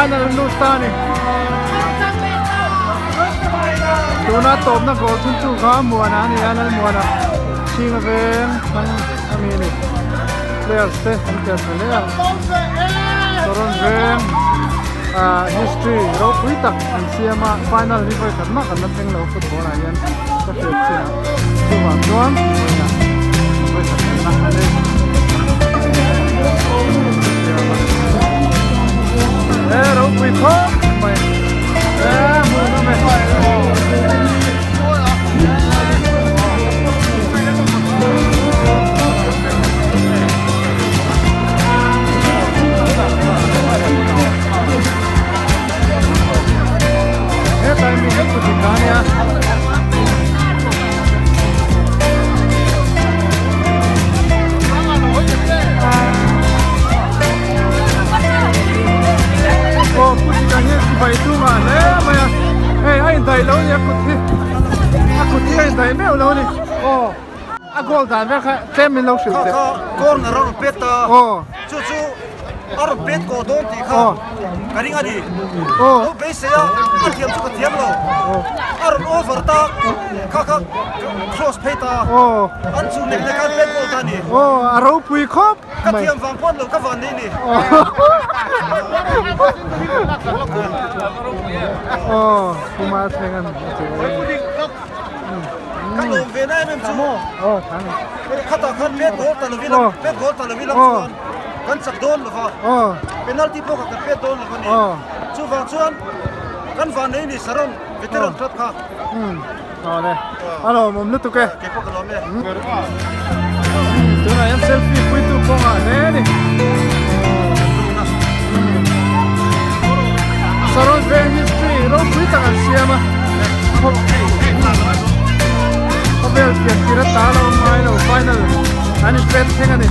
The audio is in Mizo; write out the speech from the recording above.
Final an lut ta a ni. Tuna tawpna goal thun chu kha Muana a ni a, Lalmuana chhinga veng thlang a mi a ni. Players te an tel tha hle a. Saron veng ah history ropui tak an siam a, final hi vawi khat mah kan la thleng lo football ah hian ka hriat chin ah chuvang chuan vawiinah vawi khat kan la a ni. E ropui khawp mai e hmuhnawm e. Hetlai mi hi kut inka a nia. Aw kut inka hi chibai tum ah hle mai a. Hei a indaih lo a nia kut hi. A kut hi a indaih meuh lo a ni. Aw. A goal dan vel kha tlem min lo hrilh teh. Kha kha corner a rawn pet ta. Aw. Chu chu a rawn pet kawh dawn tih kha ka ring a ni. Aw. Lo beisei a, a thiam chu ka thiam lo. A rawn over ta, kha kha cross phei ta. Aw. An chu nek nek a pet goal ta a ni. Aw, a ropui khawp Ka mai. thiam vang pawh an lo ka van nei ni. Aw, Puma thleng an a che. Ka lawm ve na em em chu maw? Aw thang. Khatah khan pet goal ta lovin a pet goal ta lovin a chuan kan chak dawn lova. Penalty pawh kha kan pet dawn lova ni. Chuvang chuan kan van nei ni Saron veteran club kha. Aw le. A lawmawm lutuk e. Kei pawh ka lawm e. Tunah hian selfie puitu kawngah hle a ni. Saron Veng history ropui tak an siam a. Khawvel pian tir a ta lo ngai lo final an in pet thleng a ni.